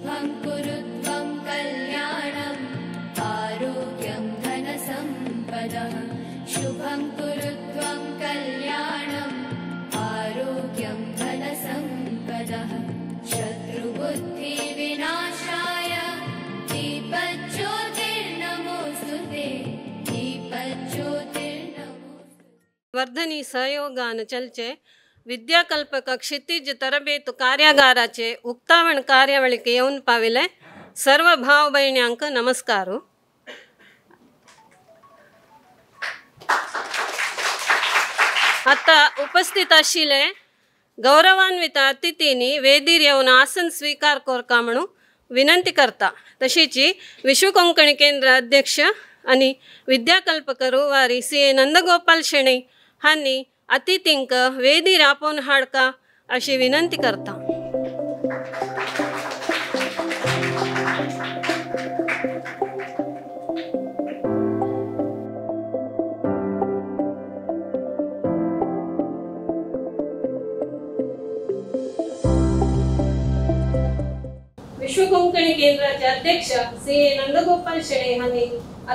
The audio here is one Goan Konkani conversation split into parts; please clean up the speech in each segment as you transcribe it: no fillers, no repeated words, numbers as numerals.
शुभं कुरु त्वं कल्याणम् आरोग्यं धनसम्पदः। शुभं कुरु त्वं कल्याणम् आरोग्यं धनसम्पदः। शत्रुबुद्धिविनाशाय दीपज्योतिर्नमोऽस्तु ते। दीपज्योतिर्नमोऽस्तु। वर्धनी सहयोगान चलचे विद्याकल्पक क्षितिज तरबेतु कार्यागाराचे उक्तावण कार्यावळीक येवन पाविले सर्व भाव भयण्यांक नमस्कार. आता उपस्थित आशिल्ले गौरवान्वित अतिथींनी वेदीर येवन आसन स्वीकार करका म्हणून विनंती करता. तशीच विश्व कोंकणी केंद्र अध्यक्ष आनी विद्याकल्पक रुवारी सी ए नंदगोपाल शेणै हांणी अतिथींक वेदीर आपोवन हाडका अशी विनंती करता. विश्व कोंकणी केंद्राचे अध्यक्ष सी ए नंदगोपाल शेणै हांणी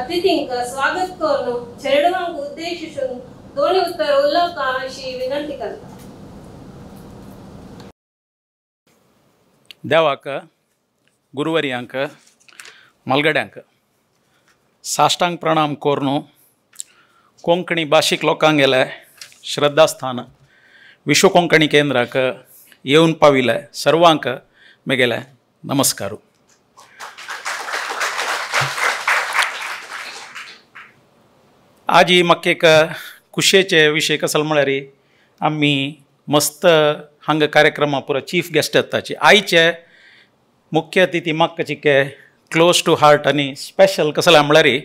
अतिथींक स्वागत करून चेडवांक उद्देशिसून दोन उत्तर उलोवका अशी विनंती करता. देवाक, गुरुवर्यांक, मालगड्यांक साष्टांग प्रणाम करून कोंकणी भाशीक लोकांक गेले श्रद्धास्थान विश्व कोंकणी केंद्राक येवन पाविले सर्वांक मेगेले नमस्कार. आजी म्हाका एक खुशयेचे विशय कसलो म्हळ्यार आमी मस्त हांगा कार्यक्रमा पुरो चीफ गेस्ट येताची आयचे मुख्य अतिथी म्हाका चिके क्लोज टू हार्ट आनी स्पेशल कसलें म्हळ्यार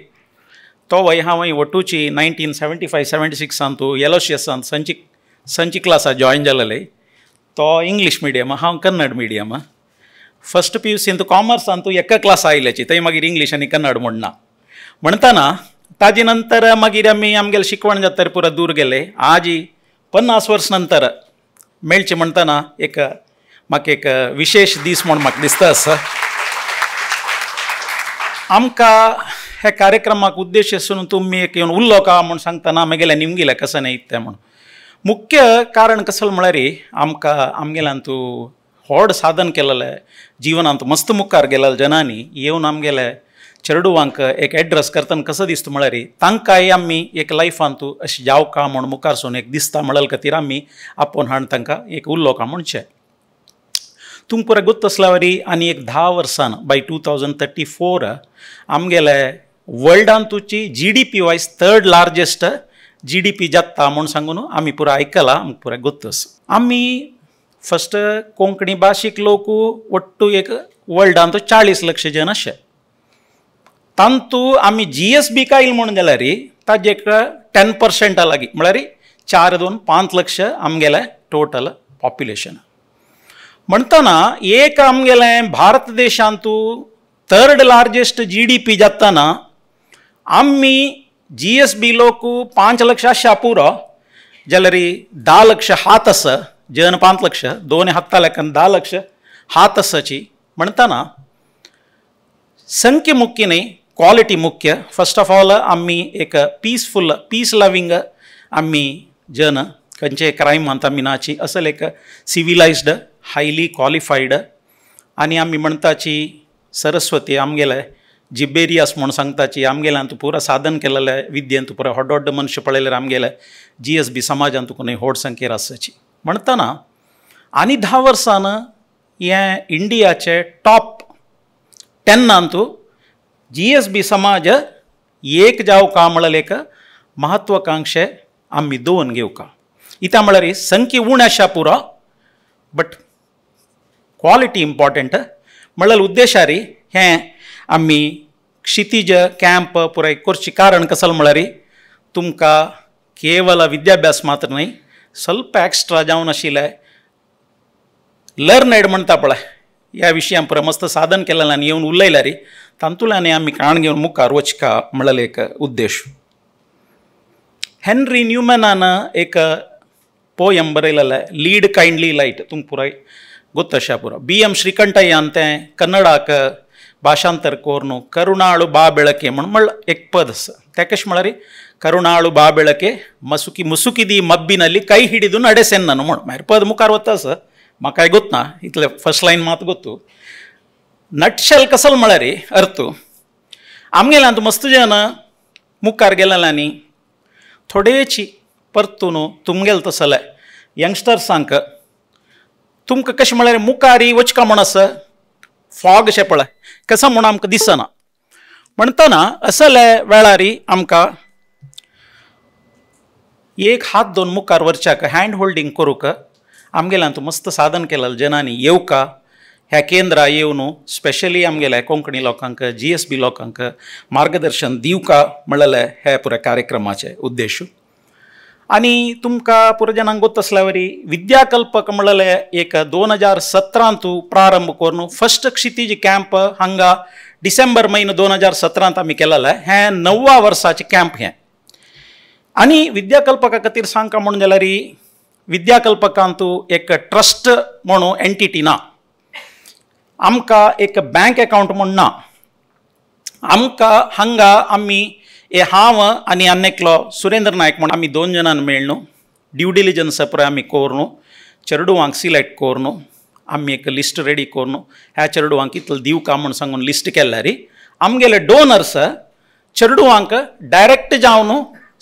तो वय हांव वटूची 1975-76 तूं एलोशियसान संची क्लासा जॉयन जालेले. तो इंग्लीश मिडियम, हांव Kannada medium. First P U सीन तूं कॉमर्सान तूं एका क्लास आयल्याची थंय मागीर इंग्लीश आनी कन्नड म्हणना म्हणटना ताजे नंतर मागीर आमी आमगेले शिकवण जाता पुरा दूर गेले. आजी 50 वर्स नंतर मेळचे म्हणटना एक म्हाका एक विशेष दीस म्हूण म्हाका दिसता आसा. आमकां ह्या कार्यक्रमाक उद्देश आसून तुमी एक येवन उलोवका म्हूण सांगतना मागीर निमगिले कसं न्ही तें म्हूण मुख्य कारण कसलें म्हळ्यार आमकां आमगेल्यान तूं व्हड साधन केलेलें जिवनांत मस्त मुखार गेलेले जनांनी येवन आमगेले चेडवांक एक एड्रेस करतना कसो दिसता म्हळ्यार तांकांय आमी एक लायफांत अशें जावका म्हूण मुखार सून एक दिसता म्हणले खातीर आमी आपोवन हाडून तांकां एक उलोवका म्हणचें. तुमकां पुराय गोत्त आसल्या वरी आनी एक 10 वर्सान बाय 2034 आमगेले वर्ल्डांतूची G D P wise third largest G D P जाता म्हूण सांगून आमी पुराय आयकलां, आमकां पुराय गोत्त आसा. आमी फस्ट कोंकणी भाशीक लोक वट्टू एक वर्ल्डांत 40 लक्ष जन अशे तांतू आमी जी एस बी कायल म्हूण जाल्यार ताजे एक 10% लागीं म्हळ्यार 4, 2, 5 लक्ष आमगेलें टोटल पॉप्युलेशन. म्हणटना एक आमगेलें Bharat देशांतू third largest G D P जातना आमी जी एस बी लोक 5 लक्ष आशा पुरो जाल्यार 10 लक्ष हात आसा जन 5 लक्ष दोन हाता लेखन 10 लक्ष हात आसाची. म्हणटना संख्या मुख्य न्ही, क्वालिटी मुख्य. फर्स्ट ऑफ ऑल आमी एक पीसफुल पीस लविंग आमी जन खंयचे क्रायमांत आमी नाची असल एक सिविलायज्ड हायली क्वॉलिफायड आनी आमी म्हणटाची सरस्वती आमगेले जिबेरियास म्हूण सांगताची आमगेल्यान पुरा साधन केलेले विद्येंत पुरा व्हड व्हड मनुष्य पळयल्यार आमगेले जी एस बी समाजांत कोणूय व्हड संख्येर आसाची. म्हणटना आनी 10 वर्सान हें इंडियाचे टॉप 10 जी एस बी समाज एक जावका म्हळ्यार एक महत्वाकांक्षे आमी दवरून घेवका. इत्या म्हळ्यार संख्या उण आसा पुरो बट क्वॉलिटी इम्पॉर्टंट म्हळ्यार उद्देशारी हें आमी क्षितिज कॅम्प पुराय करची. कारण कसलें म्हळ्यार तुमकां केवल विद्याभ्यास मात्र न्हय ಸ್ವಲ್ಪ एक्स्ट्रा जावन आशिल्लें लर्नेड म्हणटा पळय ह्या विशयान पुराय मस्त साधन केलेलें आनी येवन उलयल्यार तातूंतल्यान आमी काण घेवन मुखार वचका म्हणलें एक उद्देश. हेनरी न्यूमनान एक पोयम बरयलेलें लीड कायंडली लायट, तुमकां पुराय ಗೊತ್ತಶಾ ಪೂರ. ಬಿ ಎಂ ಶ್ರೀಕಂಠಯ್ಯ ಅಂತೆ ಕನ್ನಡಾಕ ಭಾಷಾಂತರ ಕೋರ್ನು ಕರುಣಾಳು ಬಾ ಬೆಳಕೆ म्हण ಮಳ್ಳ ಎಕ್ ಪದ ಆसा. तें कशें म्हळ्यार ಕರುಣಾಳು ಬಾ ಬೆಳಕೆ ಮಸುಕಿ ಮುಸುಕಿದಿ ಮಬ್ಬಿನಲ್ಲಿ ಕೈ ಹಿಡಿದು ನಡೆಸೆನ್ನನು म्हण. मागीर पद मुखार वता आसा, म्हाकाय गोत ना इतले फर्स्ट लायन मात गोत्तू. नटशेल कसल म्हळ्यार अर्थ आमगेले आतां मस्त जन मुखार गेलेल्यांनी थोडेची परतून तुमगेले तसले यंगस्टर्सांक तुमकां कशें म्हळ्यार मुखार वचका म्हण आसा फॉग अशें पळय कसो म्हूण आमकां दिसना. म्हणटना असले वेळार आमकां एक हात दोन मुखार वरच्याक हँड होल्डींग करूंक आमगेल्यान आतां मस्त साधन केलें जनांनी येवका ह्या केंद्रा येवन स्पेशली आमगेल्या कोंकणी लोकांक जी एस बी लोकांक मार्गदर्शन दिवका म्हणलें हे पुराय कार्यक्रमाचे उद्देश. आनी तुमकां पुराय जनांक गोत आसल्या वरी विद्याकल्पक म्हणलें एक 2017 प्रारंभ करून फर्स्ट क्षितीज कॅम्प हांगा डिसेंबर म्हयनो 2017 आमी केलेलें. हें 9व्या वर्साचें कॅम्प हें. आनी विद्याकल्पका खातीर सांगका म्हणून जाल्यार विद्याकल्पकांतू एक ट्रस्ट म्हणून एंटिटी ना, आमकां एक बँक एकावंट म्हूण ना. आमकां हांगा आमी हे हांव आनी आनी एकलो सुरेंद्र नायक म्हूण आमी 2 जाणां मेळ्ळ ड्यू डिलिजन्स पळय आमी करून चेडवांक सिलेक्ट करून आमी एक लिस्ट रेडी करून ह्या चेडवांक इतलो दिवका म्हूण सांगून लिस्ट केल्यार आमगेले डोनर्स चेडवांक डायरेक्ट जावन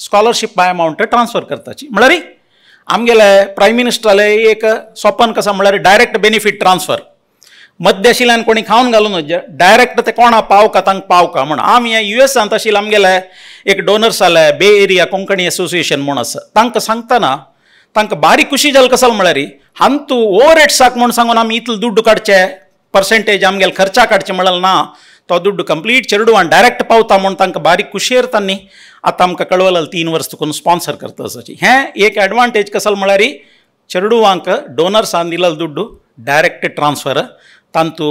स्कॉलरशीप बाय अमावंट ट्रान्सफर करताची. म्हळ्यार आमगेले प्रायम मिनिस्टराले एक सोपन कसा म्हळ्यार डायरेक्ट बेनिफीट ट्रान्सफर, मध्य आशिल्ल्यान कोणी खावन घालून डायरेक्ट ते कोणा पावका तांकां पावका म्हण. आमी हे युएसांत आशिल्ले आमगेले एक डोनर्स आले बे एरिया कोंकणी एसोसिएशन म्हूण आसा, तांकां सांगतना तांकां बारीक खुशी जाल कसल म्हळ्यार हांतू ओवर हेड्साक म्हूण सांगून आमी इतलो दुड्ड काडचे पर्सेंटेज आमगेले खर्चा काडचे म्हळ्यार ना, तो दुड्ड कंप्लीट चेडवान डायरेक्ट पावता म्हूण तांकां बारीक खुशयेर तांणी आतां आमकां कळवलें 3 वर्स तुकून स्पॉन्सर करता आसाची. हें एक एडवांटेज कसल म्हळ्यार चेडवांक डोनर्सान दिलेलो दुड्ड डायरेक्ट ट्रान्सफर तांतू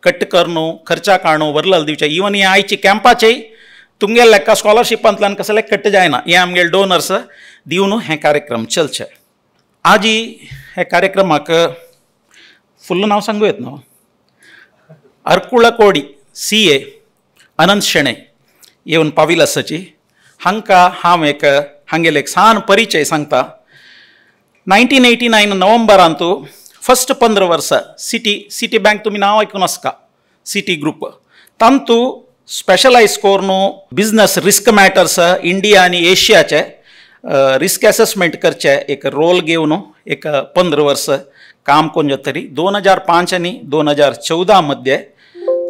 कट करून खर्चा काडून वरलेल दिवचें. इवन हे आयची कॅम्पाचेय तुमगेले लेखा स्कॉलरशिपांतल्यान कसले कट जायना, हे आमगेले डोनर्स दिवन हे कार्यक्रम चलचे. आजी हे कार्यक्रमाक फुल्ल नांव सांगू येत न्हू, अर्कुळकोडी CA अनंत शेणै येवन पाविल आसाची. हांकां हांव एक हांगेले एक सान परिचय सांगता. 1989 नोव्हेंबरांतू फर्स्ट 15 वर्सां सिटी बँक तुमी नांव आयकून आसका, सिटी ग्रुप तांतू स्पेशलायज करून बिजनस रिस्क मॅटर्स इंडिया आनी एशियाचे रिस्क एसेसमेंट करचे एक रोल घेवन एक 15 वर्सां काम करून जातरी 2005 आनी 2014 मध्ये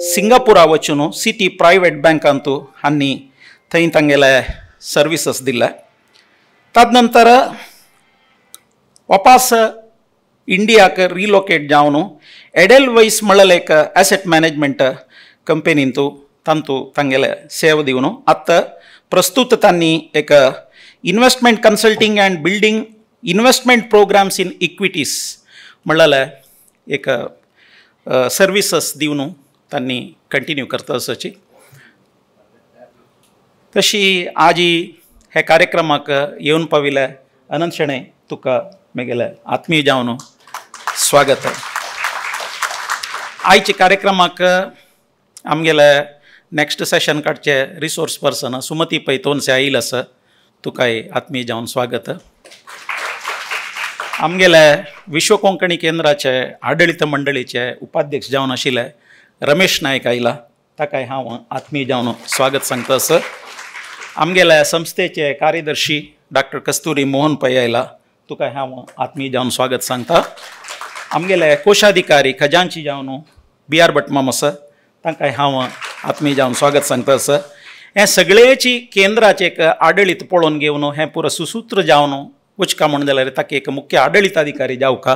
सिंगापुरा वचून सिटी प्रायवेट बँकांतू आनी थंय तांगेले सर्विसस दिले. तदनंतर वापस इंडियाक रिलोकेट जावन एडेलवैस म्हणलें एक एसेट मॅनेजमेंट कंपनींतू तांतू तांगेले सेवा दिवन आतां प्रस्तुत तांणी एक investment consulting and building investment programmes in equities म्हणलें एक सर्विसस दिवन तांणी कंटिन्यू करता आसाची. तशी आजी हे कार्यक्रमाक येवन पाविले अनंत शेणै तुका मेगेले आत्मीय जावन स्वागत. आयच्या कार्यक्रमाक आमगेले नेक्स्ट सेशन काडचे रिसोर्स पर्सन सुमती पै तोनसे आयिल्ले आसा, तुकाय आत्मीय जावन स्वागत. आमगेले विश्व कोंकणी केंद्राचे आडळीत मंडळीचे उपाध्यक्ष जावन आशिल्ले रमेश नायक आयला, ताकाय हांव आत्मीय जावन स्वागत सांगता आसा. आमगेल्या संस्थेचे कार्यदर्शी डॉक्टर कस्तुरी मोहन पै आयला, तुका हांव आत्मीय जावन स्वागत सांगता. आमगेले कोशाधिकारी खजांची जावन बी आर भटमाम आसा, तांकां हांव आत्मीय जावन स्वागत सांगता आसा. हें सगळेची केंद्राचें एक आडळीत पळोवन घेवन हें पुरो सुसूत्र जावन वचका म्हूण जाल्यार ताका एक मुख्य आडळीताधिकारी जावका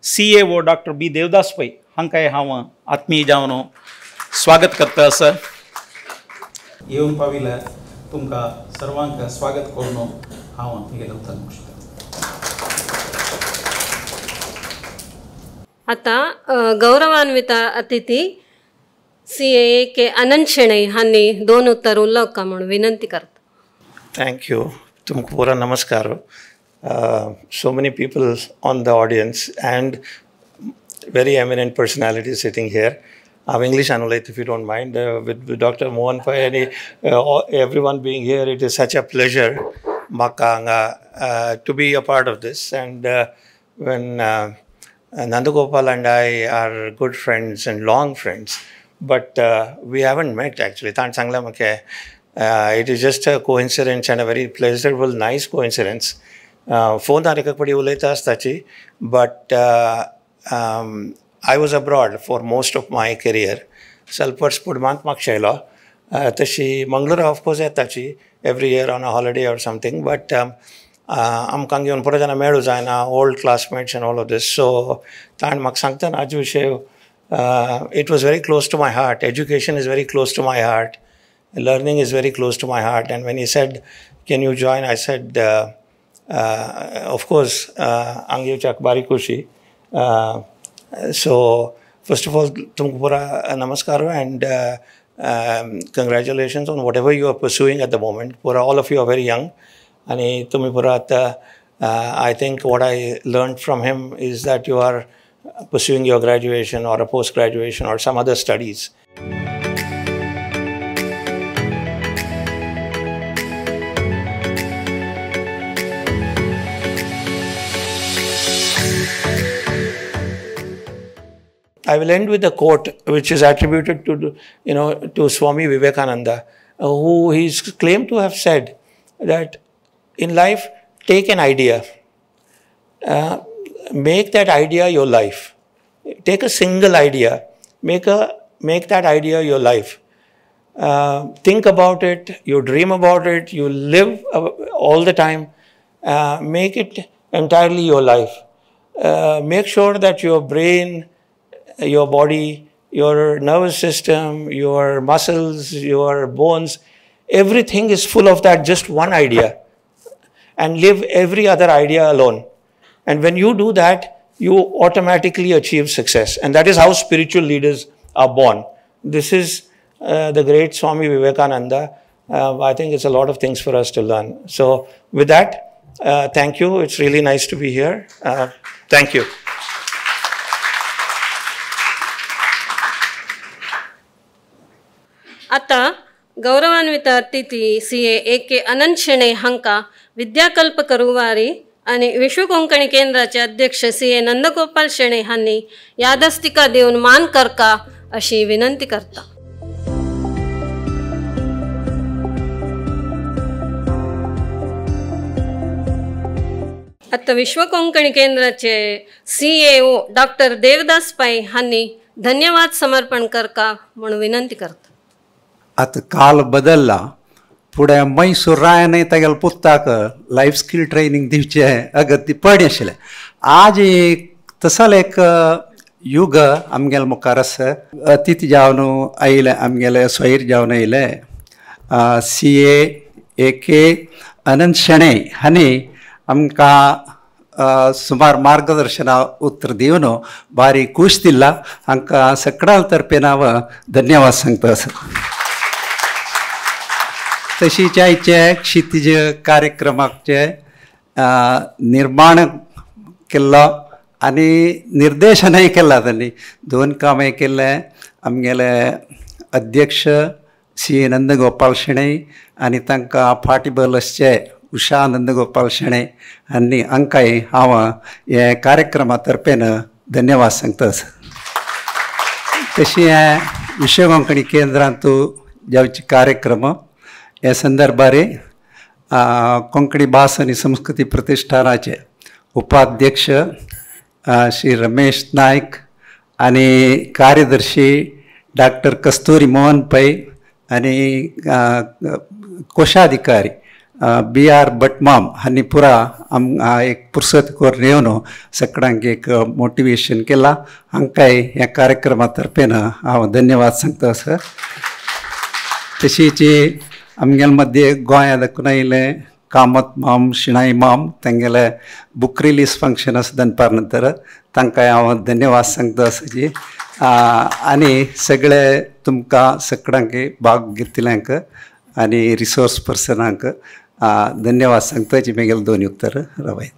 CAO doctor B Devdas Pai हांकांय हांव आत्मीय जावन स्वागत करता आसा. येवन पाविल्ल्या तुमकां सर्वांक स्वागत करून हांव म्हगेलें उतर मुगयतां. आतां गौरवान्वित अतिथी CA K Anant Shenoi हांणी 2 उतर उलोवका म्हूण विनंती करता. Thank you. तुमकां पुरा नमस्कार. So many people on the audience and Very eminent personality sitting here. I'm English analyst, if you don't mind, with Dr. Mohan Pai and everyone being here. It is such a pleasure म्हाका हांगा to be a part of this. And when Nandagopal and I are good friends and long friends, but we haven't met actually. ताणें सांगलें म्हाका, it is just a coincidence and a very pleasurable, nice coincidence. फोनार एक पडी उलयता आसताची, but I was abroad for most of my career. सल्पर्स पुडमांत म्हापशें येयलो, तशी मंगळुरा of course येताची every year on a holiday or something, but आमकां घेवन परत जेन्ना मेळूं जायना, old classmates and all of this. So ताणें म्हाका सांगतना हाजे विशय, it was very close to my heart. Education is very close to my heart, learning is very close to my heart. And when he said, can you join, I said, of course, हांगा येवच्याक बारीक खुशी. So first of all, तुमकां पुरा नमस्कार and congratulations on whatever you are pursuing at the moment. पुरा all of you are very young आनी तुमी पुरा आतां, I think what I learn from him is that you are pursuing your graduation or a post-graduation or some other studies. I will end with a quote which is attributed to, you know, to Swami Vivekananda, who he is claimed to have said that in life, take an idea, make that idea your life. Take a single idea, make that idea your life. Think about it, you dream about it, you live all the time. Make it entirely your life. Make sure that your brain, your body, your nervous system, your muscles, your bones, everything is full of that just one idea, and live every other idea alone. And when you do that, you automatically achieve success. And that is how spiritual leaders are born. This is the great Swami Vivekananda. I think it's a lot of things for us to learn. So with that, thank you. It's really nice to be here. Thank you. आता गौरवान्वित अतिथी CA A K Anant Shenoi हांकां विद्याकल्प करुवारी आनी विश्व कोंकणी केंद्राचे अध्यक्ष CA Nandgopal Shenoi हांणी यादस्तिका दिवन मान करका अशी विनंती करता. आतां विश्व कोंकणी केंद्राचे CAO doctor Devdas Pai हांणी धन्यवाद समर्पण करका म्हणून विनंती करता. आतां काल बदल्ला, फुडें मैसूर रायानय तागेल्या पुताक लायफ स्कील ट्रेनींग दिवचें अगत्य पड आशिल्लें. आज तसलो एक युग आमगेल्या मुखार आसा. अतिथी जावन आयले, आमगेले सोयर जावन आयले CA A K Anant Shenoi हांणी आमकां सुमार मार्गदर्शना उतर दिवन बारी खूश दिला. हांकां सगळ्यां तर्फेन हांव धन्यवाद सांगता आसा. तशीच आयचे क्षितिज कार्यक्रमाचे निर्माण केल्लो आनी निर्देशनय केलां तांणी. दोन कामां केल्लें आमगेले अध्यक्ष CA Nandgopal Shenoi आनी तांकां फाटबळ आसचे उषा नंदगोपाल शेणै आनी हांकांय हांव हे कार्यक्रमा तर्फेन धन्यवाद सांगता. तशी हें विश्व कोंकणी केंद्रांत जावचे कार्यक्रम ह्या संदर्भार कोंकणी भास आनी संस्कृती प्रतिष्ठानाचे उपाध्यक्ष श्री रमेश नायक आनी कार्यदर्शी डॉक्टर कस्तुरी मोहन पै आनी कोशाधिकारी BR भटमाम हांणी पुरा एक पुरसत करून येवन सगळ्यांक एक मोटिवेशन केलां. हांकांय ह्या कार्यक्रमा तर्फेन हांव धन्यवाद सांगता सर. तशीच आमगेले मदें गोंया दाखून आयिल्ले कामत माम शिणाई माम तांगेले बूक रिलीज फंक्शन आसा दनपार नंतर, तांकांय हांव धन्यवाद सांगता आसा. आनी सगळे तुमकां सगळ्यांक भाग घेतिल्ल्यांक आनी रिसोर्स पर्सनांक धन्यवाद सांगता. जी म्हगेले दोन उत्तर रावयत.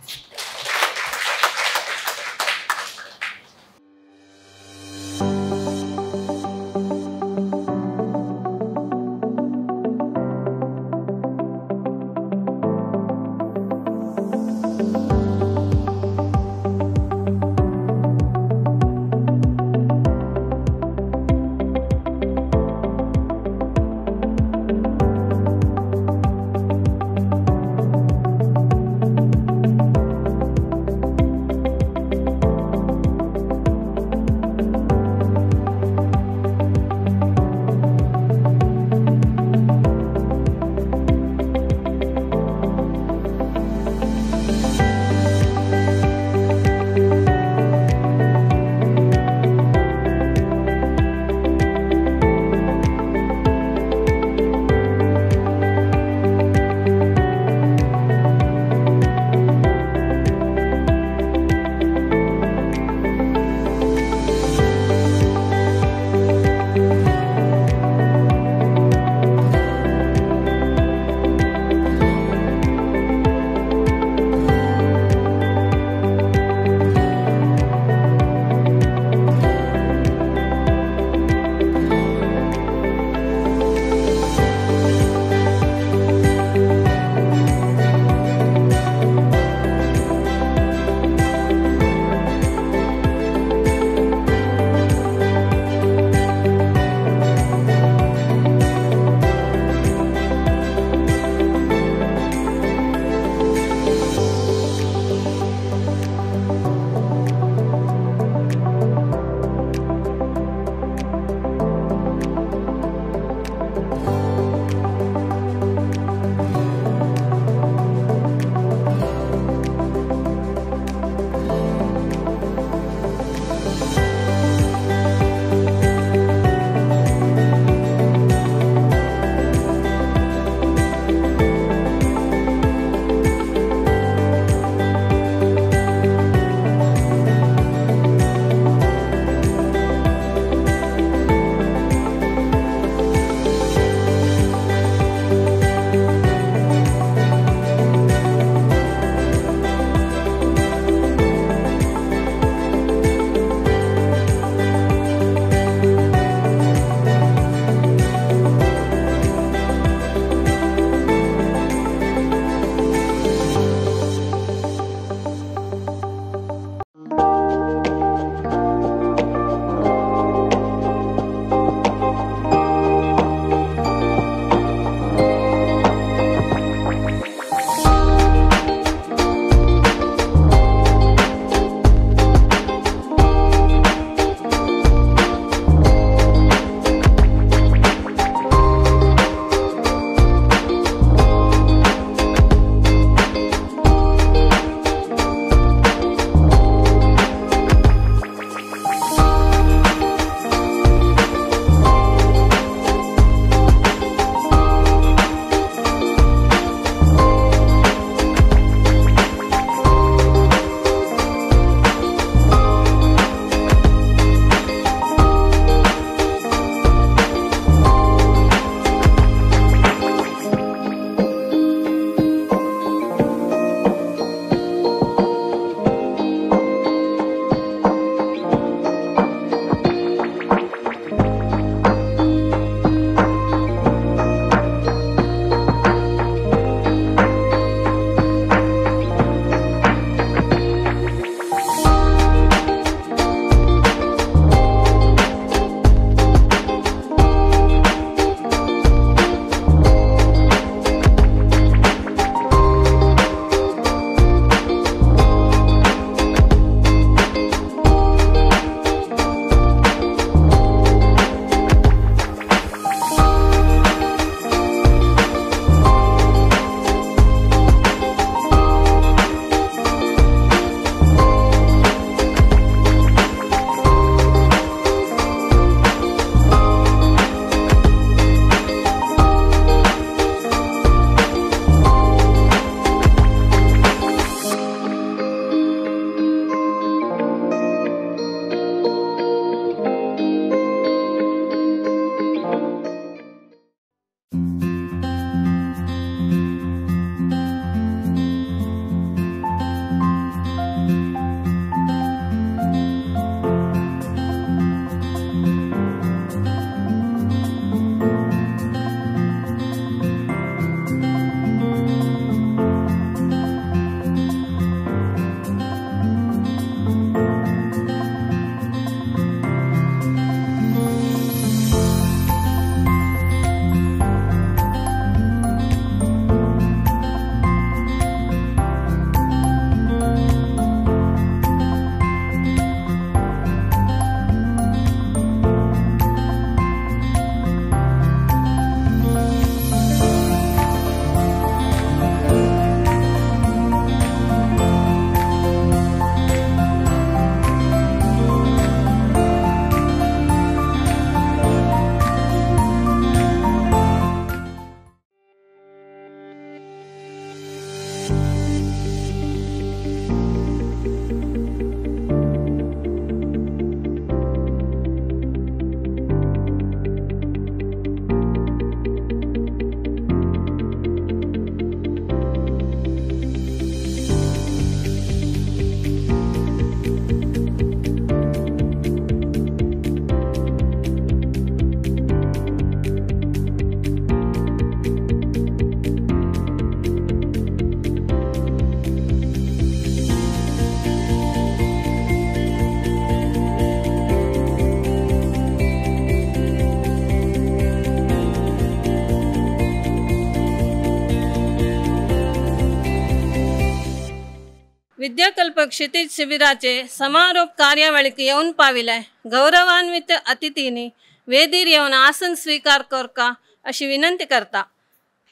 विद्याकल्पक क्षितिज शिबिराचे समारोप कार्यावळीक येवन पाविले गौरवान्वित अतिथींनी वेदीर येवन आसन स्वीकार करका अशी विनंती करता.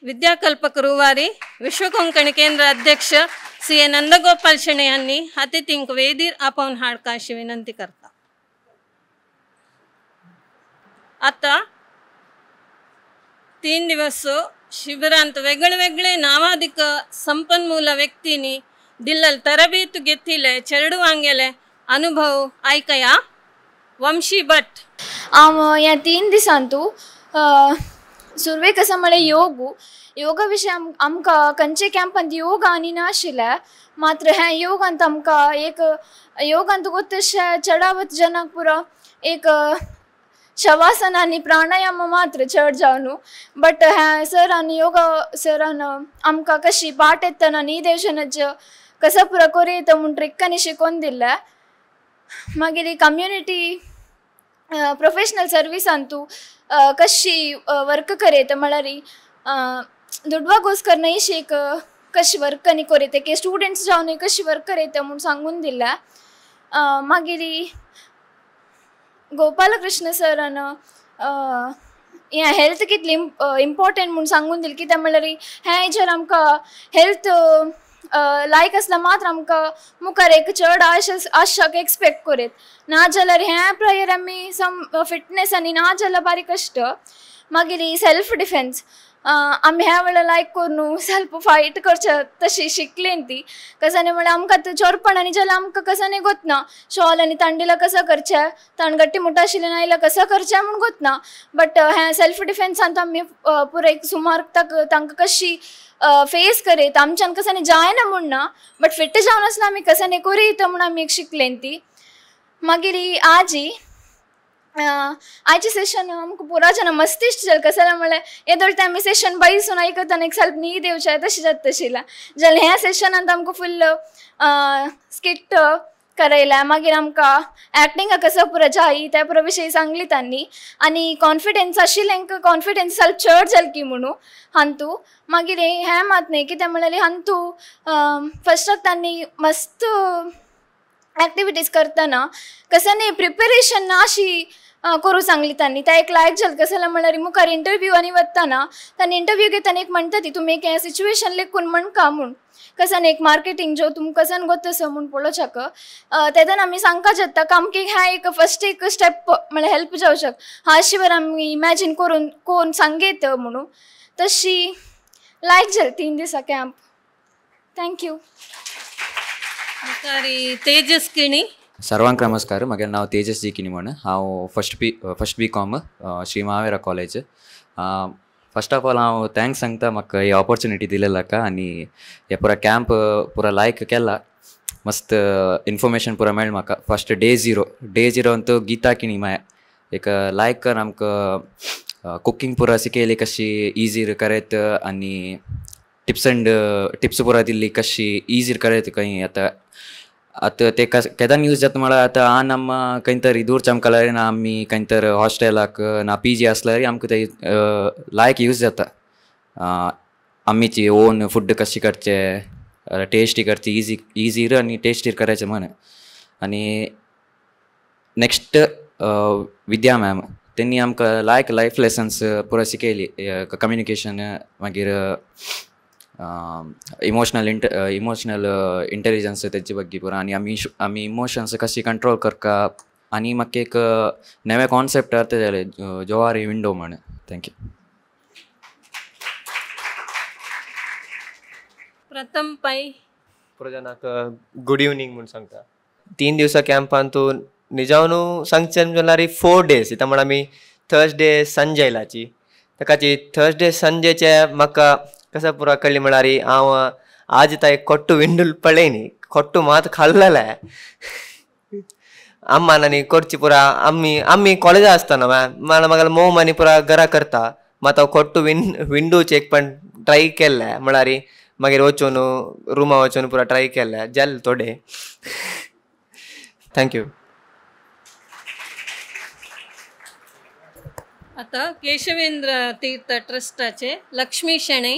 विद्याकल्पक रुवारी विश्व कोंकणी केंद्र अध्यक्ष सी ए नंदगोपाल शेणै यांनी अतिथींक वेदीर आपोवन हाडका अशी विनंती करता. आता 3 दिवस शिबिरांत वेगळे वेगळे नावाधिक संपन्मूल व्यक्तींनी दिल्लल तरबेतु घेतिले चेरडुवांगेले अनुभव आयकया. वंशी भट. ह्या 3 दिसांतू सुरवेक आसा म्हळ्यार योग. योगा विशय आमकां खंयचे कॅम्पांत योग आनी नाशिल्लें, मात्र हें योगांत आमकां एक योगांत तशें चडावत जनाक पुरो एक शवासन आनी प्राणायाम मात्र चड जावन, बट हें सरान योगा सरान आमकां कशी पाट येतना निदेशनाचे कसो पुरो करूं येता म्हूण ट्रिकांनी शिकोवन दिल्लें. मागीर कम्युनिटी प्रोफेशनल सर्विसांतू कशी वर्क करयता म्हळ्यार दुडवागोस्कर न्हय एक कशी वर्क आनी करयता की स्टुडंट्स जावन कशी वर्क करयता म्हूण सांगून दिल्लें. मागीर गोपालकृष्ण सरान हें हेल्थ कितली इम्पॉर्टंट म्हूण सांगून दिलें. कित्याक म्हळ्यार हें हेजेर आमकां हेल्थ लायक आसल्यार मात्र आमकां मुखार एक चड आशाक एक्सपेक्ट करयत, ना जाल्यार हें प्रायर आमी सम फिटनेस आनी ना जाल्यार बारीक कश्ट. मागीर सेल्फ डिफेन्स आमी ह्या वेळार लायक करून सेल्फ फायट करचे तशी शिकलीं ती. कसानी म्हळ्यार आमकां आतां चोरपण आनी जाल्यार आमकां कसानी गोतना शॉल आनी तांडिला कसो करचें, ताण गट्टी मुठा आशिल्लें नायल्यार कसो करचें म्हूण गोतना, बट हें सेल्फ डिफेन्सान आमी पुरो एक सुमार तांकां कशी फेस करयत आमच्यान कसानी जायना म्हूण ना, बट फिट जावन आसल्यार आमी कसानी करयता म्हूण आमी एक शिकलीं ती. मागीर आजी आयचें सेशन आमकां पुरा जाणां मस्तीश्ट जालें. कशें जालें म्हळ्यार येदोळ ते आमी सेशन बैसून आयकतना एक सेल्फ न्हीद येवचें तशें जाता आशिल्लें, जाल्यार ह्या सेशनांत आमकां फुल्ल स्किट करयलें. मागीर आमकां एक्टिंगा कसो पुरो जाय त्या पुरो विशय सांगली तांणी आनी कॉन्फिडन्स आशिल्लें कॉन्फिडन्स सेल्फ चड जाल की म्हणून हांतू. मागीर हें मात न्हय कित्याक म्हळ्यार हांतू फस्टाक तांणी मस्त एक्टिविटीज करतना कसं न्ही प्रिपेरेशन ना अशी करूं सांगली तांणी. त्या एक लायक जालें. कशें जालें म्हळ्यार मुखार इंटरव्यू आनी वतना तांणी इंटरव्यू घेतना एक म्हणटा ती तुमी एक हें सिच्युएशन लेखून म्हणका म्हूण कसं न्ही एक मार्केटींग जो तुमकां कसन गोत आसा म्हूण पळोवच्याक तेन्ना आमी सांगका जाता आमकां हें एक फस्ट एक स्टेप म्हळ्यार हेल्प जावं शक हा अशी वर आमी इमॅजीन करून कोण सांगयत म्हणून तशी लायक जालें 3 दिसां camp. Thank you. Tejas Kini. सर्वांक नमस्कार. म्हगेलें नांव तेजस जी किणी म्हण. हांव first B com Shri Mahavira college. First of all हांव thanks सांगता म्हाका ही ऑपॉर्चुनिटी दिलेला आनी हे पुरा कॅम्प पुरा लायक केला. मस्त इन्फॉर्मेशन पुरा मेळ्ळें म्हाका. First day zero Antu Gita किणी माय एक लायक कर आमकां कुकींग पुरा शिकयली कशी इजी करयत आनी टिप्स अँड टिप्स पुरा दिल्ली कशी इजी करयत. खंय आतां आतां ते केदान यूज जाता म्हळ्यार आतां आन आम खंय तरी दूरचे आमकां ना आमी खंय तर हॉस्टेलाक ना पी जी आसल्यार आमकां ते लायक यूज जाता. आमीची ओन फूड कशी करचे, टेस्टी करची, इजी इजीर आनी टेस्टी करायचे म्हण. आनी नेक्स्ट विद्या मॅम तेंनी आमकां लायक लायफ लेसन्स पुरा शिकयली. कम्युनिकेशन, मागीर इमोशनल इमोशनल इंटेलिजन्स तेजे ಬಗ್ಗೆ ಪೂರ आनी आमी आमी इमोशन्स कशी कंट्रोल करका आनी म्हाका एक नवे कॉन्सेप्ट अर्थ जाले जोवारी विंडो म्हण. Thank you. प्रथम पै. पुरो गुड इवनींग म्हूण सांगता. 3 दिवसा कॅम्पान तूं निजावनू सांगचें जाल्यार 4 डेज इतां म्हण आमी थर्सडे संजय लाची ताकाची थर्सडे संजयचे म्हाका कसं पुरा कळ्ळी म्हळ्यार हांव आज ताय कोट्टू विंडूल पळय न्ही कोट्टू मात खाल्लेलें अम्मान आनी करची पुरा आमी आमी कॉलेजा आसतना मॅम म्हाका मोम आनी पुरा घरा करता मात हांव कोट्टू विंडोचे एक पण ट्राय केल्लें म्हळ्यार मागीर वचून रुमा वचून पुरा ट्राय केल्लें जालें थोडे. Thank you. आता केशवेंद्र तीर्थ ट्रस्टाचे लक्ष्मी शेणै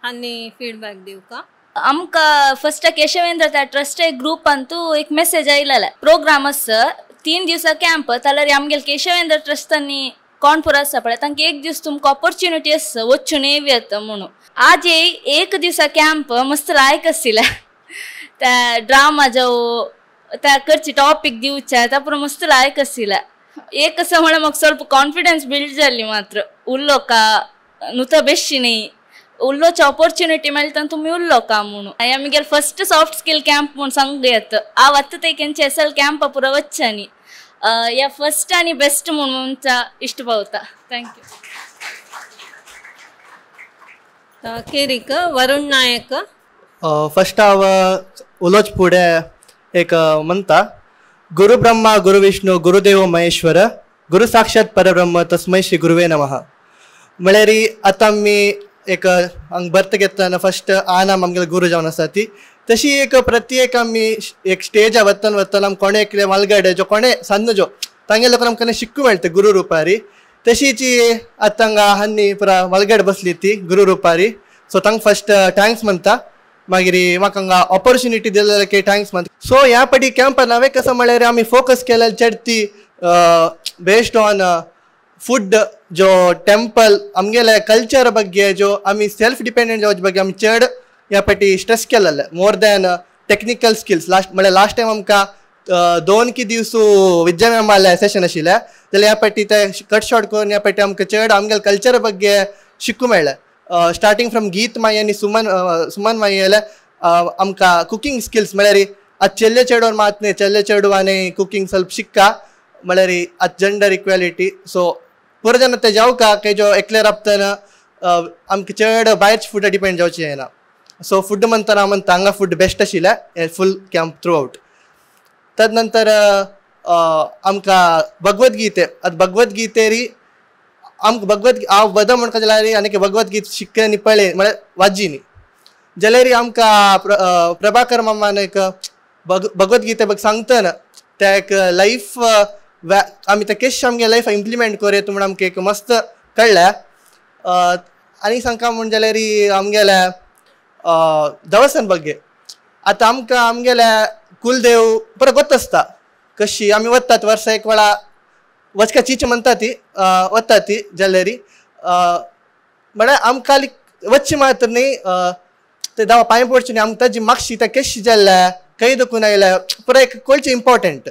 आनी फीडबॅक दिवका. आमकां फस्ट केशवेंद्र त्या ट्रस्ट ग्रुप अंतू एक मेसेज आयलेले प्रोग्राम आसा 3 दिवसा कॅम्प जाल्यार आमगेले केशवेंद्र ट्रस्टांनी कोण पुरो आसा पळय तांकां एक दीस तुमकां ऑपॉर्च्युनिटी आसा वचून येवयात म्हणून. आज एक दिवसा कॅम्प मस्त लायक आशिल्ले त्या ड्रामा जावं त्या करची टॉपीक दिवच्या त्या पुरो मस्त लायक आशिल्ले. एक असं म्हळ्यार म्हाका ಸ್ವಲ್ಪ कॉन्फिडन्स बिल्ड जाली मात्र उल्लोका नुता बेशी न्ही उल्लोची ऑपॉर्च्युनिटी मेळटा तुमी उल्लोका म्हणून. आमगेले फस्ट सॉफ्ट स्किल कॅम्प म्हूण सांगू येता हांव आतां ते केंचे एस एल कॅम्प पुरो वच्चानी या फस्ट आनी बेस्ट म्हणून इश्ट पावता. Thank you. केरीक वरुण नायक. फस्ट हांव उलोच फुडें एक म्हणटा गुरु ब्रह्मा गुरु विष्णु गुरुदेव महेश्वर गुरु साक्षात परब्रह्म तस्मै श्री गुरुवे नमः. म्हळ्यार आतां आमी एक हांगा बर्थ घेतना फस्ट आनाम आमगेले गुरू जावन आसा ती तशी एक प्रत्येक आमी एक स्टेजा वतना वतना आमी कोणे एकले मालगाडे जो कोणे सान्न जो तांगेले लोकांक आमकां शिकूंक मेळटा गुरू रुपारी. तशीच आतां हांगा हान्नी पुरा मालगाड बसली ती गुरू रुपारी. सो तांकां फस्ट thanks म्हणटा. मागीर म्हाका हांगा ऑपॉर्च्युनिटी दिलेले की thanks म्हणटा. सो ह्या पाटी कॅम्पान हांवें कसो म्हळ्यार आमी फोकस केलें चडती बेस्ड ऑन फूड जो टेम्पल आमगेले कल्चर ಬಗ್ಗೆ जो आमी सेल्फ डिपेंडंट जावचे ಬಗ್ಗೆ आमी चड ह्या पाटी स्ट्रेस केलेले more than technical skills. Last म्हळ्यार लास्ट टायम आमकां 2 की दिवस विद्या मॅमाले सेशन आशिल्लें जाल्यार ह्या पाटी ते कट शॉर्ट करून ह्या पाटी आमकां चड आमगेले कल्चर ಬಗ್ಗೆ शिकूंक मेळ्ळें. स्टार्टींग फ्रॉम गीत माई आनी सुमन सुमन माई जाल्यार आमकां कुकींग स्किल्स म्हळ्यार आतां चेल्ले चेडवान मात न्ही चेल्ले चेडवांनी कुकींग ಸ್ವಲ್ಪ शिक्का म्हळ्यार आतां जेंडर इक्वॅलिटी. सो पुरो जेन्ना ते जावका की जो एकले राबतना आमकां चड भायरचे फुडा डिपेंड जावचें जायना. सो फूड म्हणतना हांव म्हणटा हांगा फूड बेस्ट आशिल्लें फूल कॅम्प थ्रू आवट. तद नंतर आमकां भगवद्गीते आतां भगवद्गीतेरी आमकां भगवद हांव वदा म्हणटा जाल्यार आनी भगवद्गीत शिक्के आनी पळय म्हळ्यार वाजी न्ही जाल्यार आमकां प्रभाकर मामान एक भगवद्गीते बग सांगतना ते एक लायफ आमी ते केश आमगे लायफ इम्प्लिमेंट करूं म्हूण आमकां एक मस्त कळ्ळें. आनी सांगता म्हूण जाल्यार आमगेले देवस्थान ಬಗ್ಗೆ आतां आमकां आमगेले कुलदेव बरो गोत आसता कशी आमी वतात वर्सा एक वेळा वचका चीच म्हणटा ती वता ती जाल्यार म्हळ्यार आमकां वच्ची मात्र न्ही ते दावा पांय पडचे न्ही आमकां ताजी मागशी ते केशी जाल्ल्या खंय दुखून आयल्या पुराय एक कळचें इम्पोर्टंट.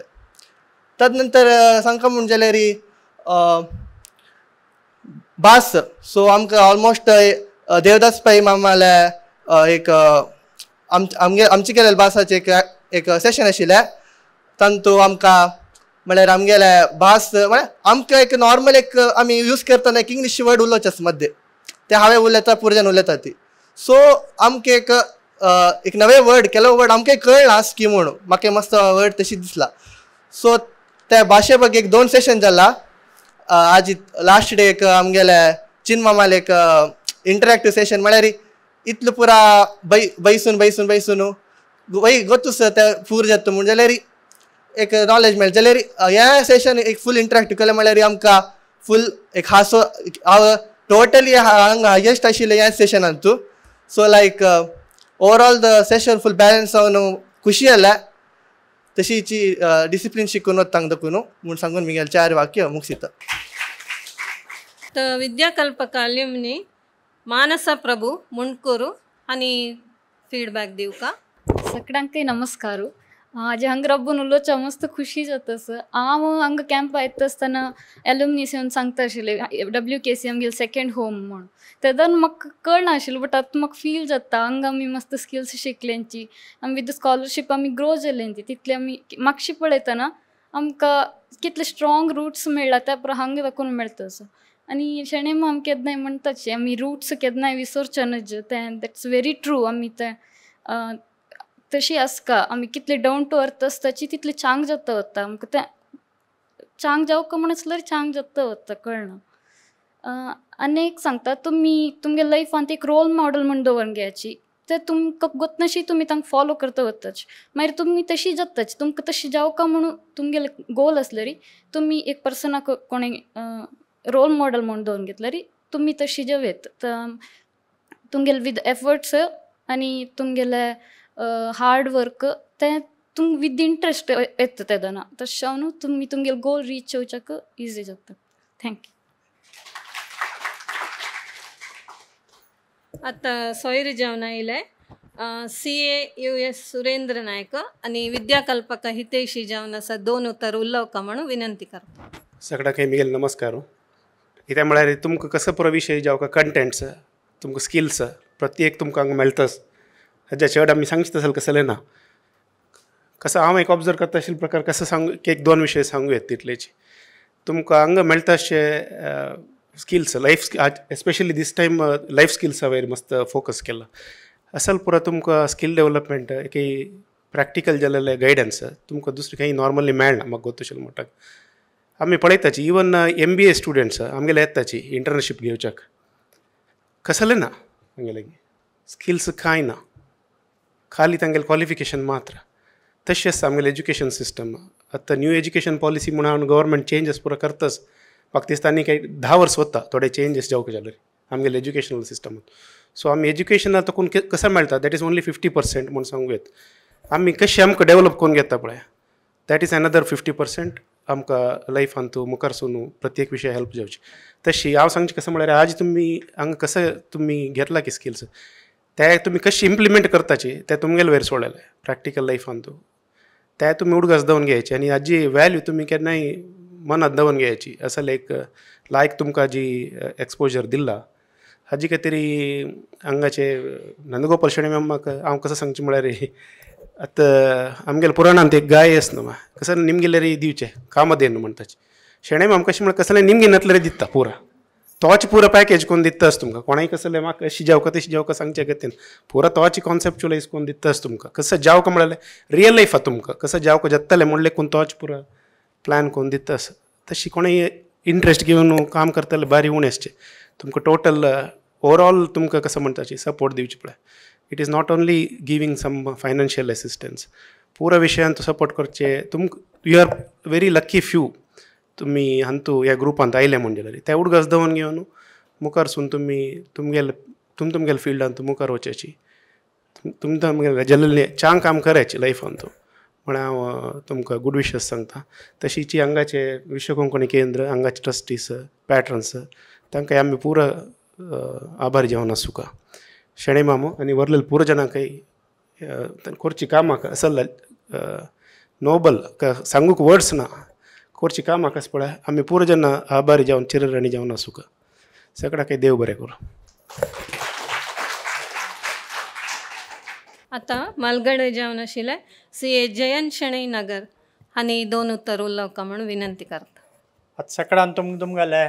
तद नंतर सांगता म्हूण जाल्यार भास. सो आमकां ऑलमोस्ट देवदास पै मामाले एक आमगे आमचे केलेले भासाचें एक एक सेशन आशिल्लें तातूंत आमकां म्हळ्यार आमगेले भास म्हळ्यार आमकां एक नॉर्मल एक आमी यूज करतना एक इंग्लीश वर्ड उलोवचें आसा मद्दे ते हांवें उलयता पुरजान उलयता ती. सो आमकां एक एक नवे वर्ड केलो वर्ड आमकां कळना की म्हणून म्हाका मस्त वर्ड तशी दिसला. सो त्या भाशे ಬಗ್ಗೆ एक 2 सेशन जाला. आज लास्ट डे एक आमगेले चिनमामाले एक इंटरॅक्टिव सेशन म्हळ्यार इतलो पुरा बैसून बैसून बैसून वय गोतूस ते पूर जाता म्हूण जाल्यार एक नॉलेज मेळटा. जाल्यार ह्या सेशन एक फूल इंटरॅक्टिव केलें म्हळ्यार आमकां फूल एक हांसो हांव टोटली हांगा हायेस्ट आशिल्लें ह्या सेशनान तूं. So like overall the session full balance जावन खुशी जाल्या तशीची डिसिप्लीन शिकून वता दाखून म्हूण सांगून म्हगेलें 4 वाक्य मुगसिता. विद्याकल्पक अल्युमिनी मानसा प्रभु मुंडकूರು आनी फीडबॅक दिवका. सगळ्यांकय नमस्कार. आज हांगा रब्बून उलोवच्या मस्त खुशी जाता. हांव हांगा कॅम्प येता आसतना एल्युमनीस येवन सांगता आशिल्ले WKC आमगेले सेकंड होम म्हूण. तेदन म्हाका कळनाशिल्लें बट आतां म्हाका फील जाता हांगा आमी मस्त स्किल्स शिकल्यांची आमी विथ स्कॉलरशीप आमी ग्रो जाल्यांची तितले आमी मागशी पळयतना आमकां कितले स्ट्रॉंग रुट्स मेळ्ळा त्या पुरो हांगा दाखोवन मेळटा असो. आनी शेणें आमी केन्नाय म्हणटाचे आमी रुट्स केन्नाय विसरचे न्हय तें that's very true. आमी तें तशी आसका आमी कितले डावन टू अर्थ आसताची तितले चांग जाता वता आमकां तें चांग जावका म्हण आसल्यार चांग जाता वता कळना. आनी एक सांगता तुमी तुमगे लायफांत एक रोल मॉडल म्हूण दवरून घेयाची ते तुमकां गोतनाशी तुमी तांकां फॉलो करता वताच मागीर तुमी तशी जाताच तुमकां तशी जावका म्हणून तुमगेले गोल आसल्यार तुमी एक पर्सनाक कोणे रोल मॉडल म्हूण दवरून घेतल्यार तुमी तशी जावं येता. तुमगेले विथ एफर्ट्स आनी तुमगेले हार्ड वर्क तें तुम विथ इंट्रस्ट येता तेदना तशें जावन तुमी तुमगेले गोल रीच जावच्याक इजी जाता. Thank you. आतां सोयरी जेवन आयले CA US Surendra Naik आनी विद्याकल्पक हितेशी जावन आसा दोन उतर उलोवका म्हणून विनंती करता. सगळ्यांक मिगेल नमस्कार. कित्याक म्हळ्यार तुमकां कसो पुरो विशय जावं कंटेंट्स तुमकां स्किल्स प्रत्येक तुमकां हांगा मेळटाच हाज्या चड आमी सांगचे तसलें कसलें ना. कसो हांव एक ऑब्जर्व करता अशे प्रकार कसो सांगू एक दोन विशय सांगू येता तितलेचे तुमकां हांगा मेळटा अशे skills life especially this time life स्किल्सा वयर मस्त फोकस केला. असल पुरो तुमकां स्किल डेवलपमेंट एक प्रॅक्टिकल जाल्लें गायडन्स तुमकां दुसरें खंय नॉर्मली मेळना म्हाका गोतुशें म्हणटा. आमी पळयताची इवन MBA students आमगेले येताची इंटर्नशीप घेवच्याक कसलें ना आमगेले स्किल्स कांय ना खाली तांगेलें क्वॉलिफिकेशन मात्र. तशें आसता आमगेलें एज्युकेशन सिस्टम. आतां न्यू एज्युकेशन पॉलिसी म्हणून गव्हर्मेंट चेंजस पुरो करताच म्हाका दिसता आनी कांय 10 वर्स वता थोडे चेंजीस जावंक जाल्यार आमगेले एज्युकेशनल सिस्टमान. सो आमी एज्युकेशना तकून कसो मेळटा that is only 50% म्हूण सांगू येता. आमी कशें आमकां डेवलप करून घेता पळय that is another 50% आमकां लायफान तूं मुखार सून प्रत्येक विशय हेल्प जावची. तशी हांव सांगचें कसो म्हळ्यार आज तुमी हांगा कसं तुमी घेतला की स्किल्स ते तुमी कशें इम्प्लिमेंट करताची ते तुमगेले वयर सोडलेले प्रॅक्टिकल लायफान तूं ते तुमी उडगास दवरून घ्यायचे आनी हाजी वॅल्यू तुमी केन्नाय मनात दवरून घ्यायची. असले एक लायक तुमकां जी एक्सपोजर दिला हाजी खातीर हांगाचे नंदगोपाल शेणै म्हाका हांव कसो सांगचें म्हळ्यार आतां आमगेले पुराणांत एक गाय आसा न्हू कसं निमगेल्यार दिवचें कामधेनू म्हणटाची. शेणै माम कशें म्हळ्यार कसलें निमगे नातल्यार दिता पुरा तोच पुरा पॅकेज करून दिताच तुमकां कोणाय कसलें म्हाका अशी जावका तशी जावका सांगचें गतीन पुरा तोच कॉन्सेप्चुअलायज करून दिताच तुमकां कसं जावका म्हळ्यार रियल लायफा तुमकां कसं जावका जातलें म्हणलें कोण तोच पुरा प्लॅन करून दितास. तशी कोणूय इंट्रस्ट घेवन काम करतले बारी उणें आसचें तुमकां टोटल ओवरऑल तुमकां कसं म्हणटाची सपोर्ट दिवची पळय. It is not only giving some financial assistance पुरा विशयान सपोर्ट करचे तुमकां. You are very lucky few तुमी हांतू ह्या ग्रुपांत आयले म्हूण जाल्यार ते उडगास दवरून घेवन मुखार सून तुमी तुमगेले तुमगेले फिल्डांत मुखार वचची तुमगेले जाल्लें चांग काम करायचें लायफान तूं म्हण हांव तुमकां गूड विशस सांगता. तशीची हांगाचे विश्व कोंकणी केंद्र हांगाचे ट्रस्टीस पॅट्रन्स तांकां आमी पुरा आभारी जावन आसूका. शेणै मामू आनी वरलेले पुरो जाणांकय करची कामां असल नोबल सांगूक वर्ड्स ना करची कामां कस पळय आमी पुरो जाणां आभारी जावन चिरराणी जावन आसूका. सगळ्यांकय देव बरें करूं. आतां मालगडे जावन आशिल्ले CA Jayant Shenoi नगर आनी दोन उतर उलोवका म्हणून विनंती करता. आतां सगळ्यान तुमगेले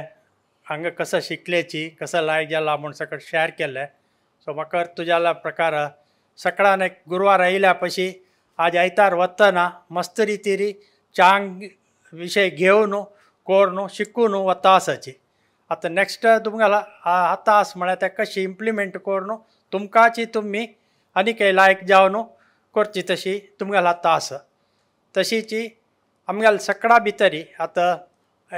हांगा कसं शिकल्याची कसं लायक जाला म्हूण सगळें शेअर केलें. सो म्हाका तुज्याला प्रकार सकाळान एक गुरवार आयल्या पशी आज आयतार वतना मस्त रितीरी चांग विशय घेवन कोरून शिकून वता आसाची. आतां नॅक्स्ट तुमगेला आतां आस म्हळ्यार ते कशी इम्प्लिमेंट करून तुमकांची तुमी आनी काही लायक जावन करची तशी तुमगेला आतां आसा. तशीची आमगेल्या सगळ्या भितरी आतां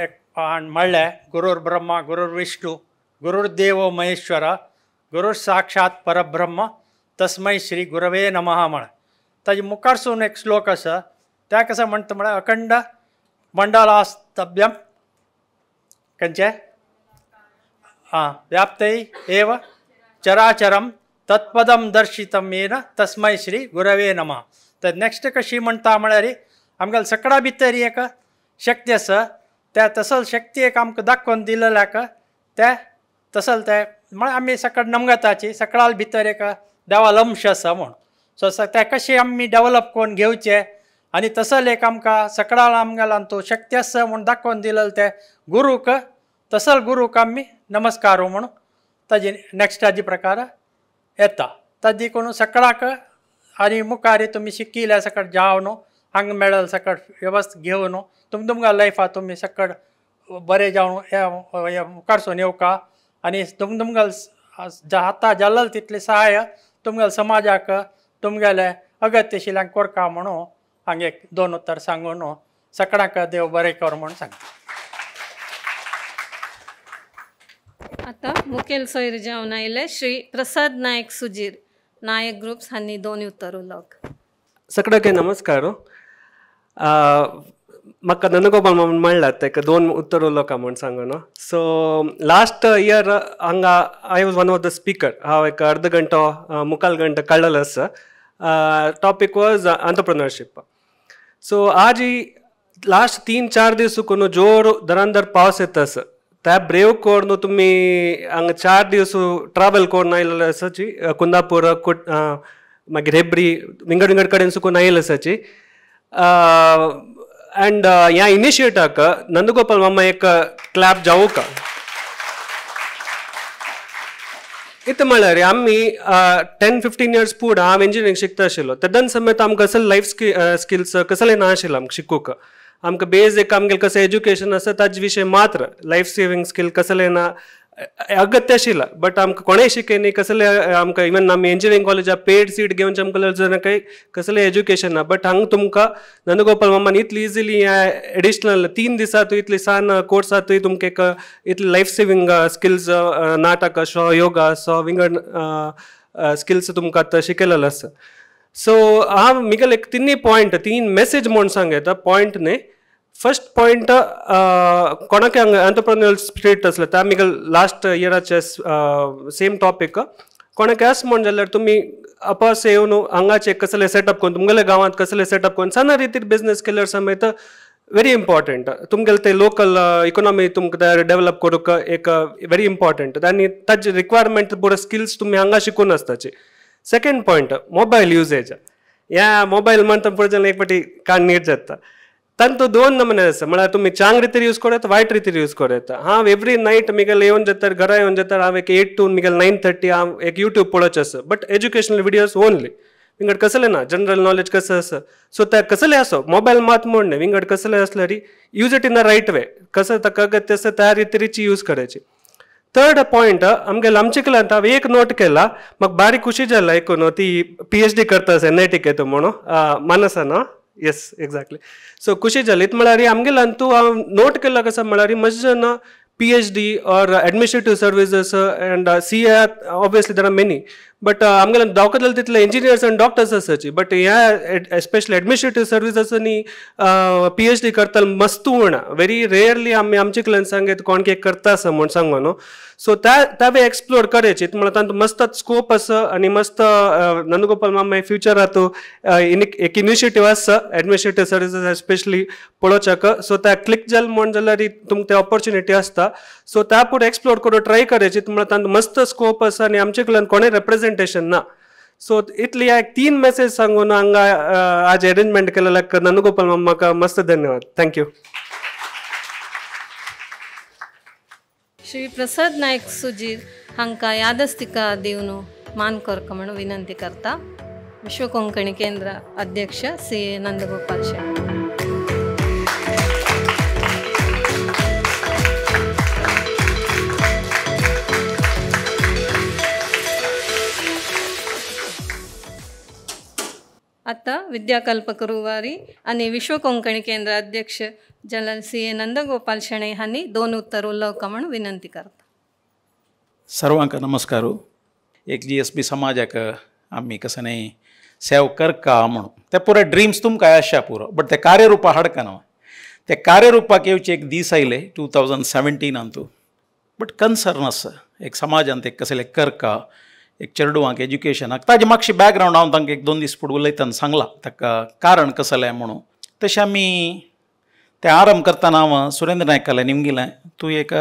एक म्हणलें गुरूर ब्रह्मा गुरूर विष्णू गुरुर्देवो महेश्वर गुरूर साक्षात परब्रह्म तस्मै श्री गुरवे नमः म्हण ताजे मुखारसून एक श्लोक आसा त्या कसं म्हणटा म्हळ्यार अखंड मंडलास्तभ्यम खंयचें आं व्याप्तै एव चराचरम तत्पदम दर्शितम येन तस्मै श्री गुरवे नमः. तर नॅक्स्ट कशी म्हणटा म्हळ्यार आमगेल्या सगळ्या भितर एक शक्ती आसा त्या तसल शक्ती एक आमकां दाखोवन दिलेल्याक त्या तसल ते म्हळ्यार आमी सकाळ नमगताची सकाळ भितर एक देवालो अंश आसा म्हूण. सो ते कशें आमी डेवलप करून घेवचें आनी तसल एक आमकां सकाळ आमगेल्यान तो शक्ती आसा म्हूण दाखोवन दिलेलो ते गुरूक तसल गुरूक आमी नमस्कार म्हूण ताजे नॅक्स्ट ताजे प्रकार येता. ताजे करून सकाळाक आनी मुखार तुमी शिकिल्ले सकाळ जावन हांगा मेळल सकाळ वेवस्थ घेवन तुमकां लायफा तुमी सकाळ बरें जावन मुखारसून येवका आनी तुमगेले आतां जाल्ले तितलें सहाय तुमगेले समाजाक तुमगेले अगत्यशिल्यांक कोरका म्हणून हांगा एक दोन उतर सांगून सगळ्यांक देव बरें कर म्हूण सांगता. आतां मुखेल सोयर जावन आयले श्री प्रसाद नायक सुजीर नायक ग्रुप्स हांणी दोन उतर उलोवप. सगळ्यांक नमस्कार. म्हाका नंदगोपाल म्हूण म्हणलात ताका दोन उत्तर उलोवका म्हूण सांगून. सो लास्ट इयर हांगा I was one of the speaker. हांव एक अर्द घंटो मुखाल घंटो काडलेलो आसा. Topic was entrepreneurship. सो आज लास्ट 3-4 दीस सुकून जोर दरांदर पावस येता आसा. त्या ब्रेव करून तुमी हांगा 4 दीस ट्रॅवल करून आयिल्ले आसाची. कुंदापूर मागीर हेब्री विंगड विंगड कडेन सुकून आयिल्ले आसाची. अँड ह्या इनिशिएटाक नंदगोपाल मामा एक क्लॅप जावूका. इतलें म्हळ्यार आमी 10-15 इयर्स फुडें हांव इंजिनियरींग शिकता आशिल्लो तेदन समेत आमकां कसले लायफ स्किल्स कसले ना आशिल्लें आमकां शिकूंक. आमकां बेजीक आमगेलें कसलें एज्युकेशन आसा ताजे विशय मात्र लायफ सेवींग स्कील कसलें ना अगत्य आशिल्लें. बट आमकां कोणें शिकयनी कसलें आमकां इवन आमी इंजिनियरींग कॉलेजा पेड सीट घेवन आमकां जाणां कांय कसलें एज्युकेशन ना. बट हांगा तुमकां नंदगोपाल मामान इतली इजिली एडिशनल 3 दिसांतूय इतली सान कोर्सांतूय तुमकां एक इतली लायफ सेवींग स्किल्स नाटक असो योगा असो विंगड स्किल्स तुमकां आतां शिकयलेले आसा. सो हांव म्हगेले एक 3 मॅसेज म्हूण सांग येता पॉयंट न्ही. फर्स्ट पॉयंट कोणाक एंटरप्रेन्युअल स्पिरीट आसले ते आमगे लास्ट इयराचे सेम टॉपीक. कोणाक आस म्हण जाल्यार तुमी अपास येवन हांगाचे कसले सेटअप करून तुमगेले गांवांत कसले सेटअप करून साना रितीर बिजनेस केल्यार समेत व्हेरी इम्पॉर्टंट. तुमगेले ते लोकल इकोनॉमी तुमकां डेव्हलप करूंक एक व्हेरी इम्पॉर्टंट आनी ताजे रिक्वायरमेंट पुरो स्किल्स तुमी हांगा शिकून आसताचे. Second point mobile uses. ह्या मोबायल म्हणटा पळय जाल्यार एक फावटी कान नीर जाता. तांतू 2 नमुने आसा. म्हळ्यार तुमी चांग रितीर यूज करूं येता वायट रितीर यूज करूं येता. हांव एवरी नायट म्हगेलें येवन जाता घरा येवन जाता हांव एक 8 to म्हगेलें 9:30 हांव एक युट्यूब पळोवचें आसा. But educational videos only. विंगड कसलें ना जनरल नॉलेज कसं आसा. सो ते कसलें आसो मोबायल मात म्हूण न्ही विंगड कसलें आसल्यार use it in the right way. कसं ताका अगत्य आसा त्या रितीची यूज करायची. थर्ड पॉयंट आमगेले आमचे कडेन हांव एक नोट केला म्हाका बारीक खुशी जाला आयकून ती PhD करता आसा NIT येता म्हणून मानसा न्हू. येस एक्झॅक्टली. सो खुशी जाली म्हळ्यार आमगेल्यान तूं हांव नोट केला कसं म्हळ्यार मस्त जाण PhD or administrative services and CA obviously there are many but आमगेल्यान दाखयतले तितले इंजिनियर्स आनी डॉक्टर्स आसाची. बट ह्या एस्पेशली एडमिनिस्ट्रेटीव सर्विसीस आनी PhD करता मस्त उणा व्हेरी रेयरली आमी आमचे कडेन सांगत कोण कितें करता आसा म्हूण सांगू न्हू. सो त्या एक्सप्लोर करायची म्हळ्यार तांकां मस्त स्कोप आसा आनी मस्त नंदगोपाल मामा फ्युचरांत एक इनिशिएटीव आसा एडमिनिस्ट्रेटीव सर्विसीस एस्पेशली पळोवच्याक. सो त्या क्लिक जाल म्हूण जाल्यार तुमकां ते ऑपॉर्च्युनिटी आसता. सो त्या पुढे एक्सप्लोर करून ट्राय करायची म्हळ्यार तांकां मस्त स्कोप आसा आनी आमचे कडेन कोणें रेप्रेझेंटेशन ना. सो इतली एक 3 मॅसेज सांगून हांगा आज अरेंजमेंट केलेल्याक नंदगोपाल मामाक मस्त धन्यवाद. Thank you. Shri Prasad Naik Sujir हांकां यादस्तिका दिवन मान करका म्हूण विनंती करता. विश्व कोंकणी केंद्र अध्यक्ष CA Nandgopal Shet. आतां विद्याकल्पक रुवारी आनी विश्व कोंकणी केंद्र अध्यक्ष जनरल CA Nandgopal Shenoi हांणी 2 उत्तर उलोवका म्हूण विनंती करता. सर्वांक नमस्कार. एक GSB समाजाक आमी कसं न्ही सेव करका म्हणून ते पुरो ड्रीम्स तुमकां आशा पुरो बट ते कार्यरुपा हाडका न्हू. ते कार्यरुपाक येवचे एक दीस आयले 2017 बट कन्सर्न आसा एक समाजांत एक कसलें करका एक चेडवांक एज्युकेशनाक ताजे मातशी बॅकग्रावंड हांव तांकां 1-2 दीस फुडें उलयतना सांगलां ताका कारण कसलें म्हणून. तशें आमी ते आरंभ करतना हांव सुरेंद्र नायकालें निमगिलें तूं एक